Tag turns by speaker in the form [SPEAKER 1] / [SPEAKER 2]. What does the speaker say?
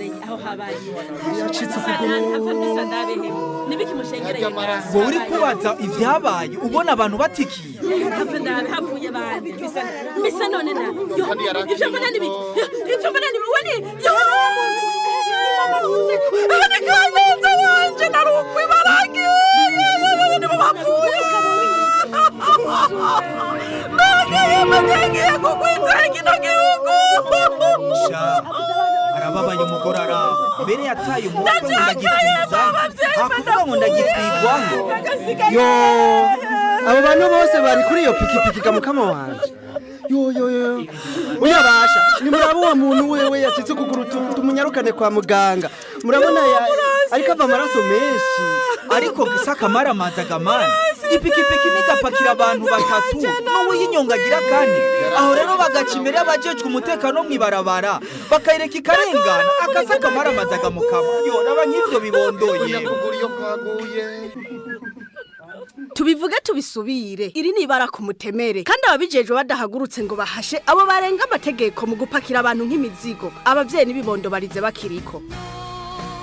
[SPEAKER 1] mushengereye aho habaye?
[SPEAKER 2] Yacitse ukuguru.
[SPEAKER 1] Bisa ndabehe, nibiki mushengereye?
[SPEAKER 3] Wowe uri kubaza ivyabaye ubona abantu batikiye.
[SPEAKER 1] Have ndabe, havuye bande? Bisa bisa none na yo, ivyo mbona nibiki? Ivyo mbona ni we ni yo,
[SPEAKER 4] Ane kaneza wanje narukwi baragiye, nibo bapfuye. Mbega yemwe, ngiye kugwiza kino gihugu.
[SPEAKER 3] Sha, arababaye umugore araho, mbere yataye umutwe ngo ndagikwiza, hakuvuga ngo ndagipigwaho.
[SPEAKER 2] Yo, abo bantu bose bari kuri iyo pikipiki ga mukama wanje. Yo yo yo, uyabasha nimuraba uwo muntu wewe yacitse ukuguru, tumunyarukane kwa muganga. Murabona ariko ava amaraso menshi.
[SPEAKER 3] Ariko gisa akamaramaza gamani, ipikipiki nigapakira abantu batatu n'uwiyinyonga agira kane, aho rero bagaca imbere y'abajejwe umutekano mw'ibarabara, bakayireka ikarengana. Akasa akamaramaza gamukama, yo raba nk'ivyo bibondoye.
[SPEAKER 5] Kugura iyo bwaguye.
[SPEAKER 6] Tubivuge tubisubire, iri ni ibara ku mutemere, kandi ababijejwe badahagurutse ngo bahashe abo barenga amategeko mu gupakira abantu nk'imizigo, abavyeyi n'ibibondo barize bakiriko.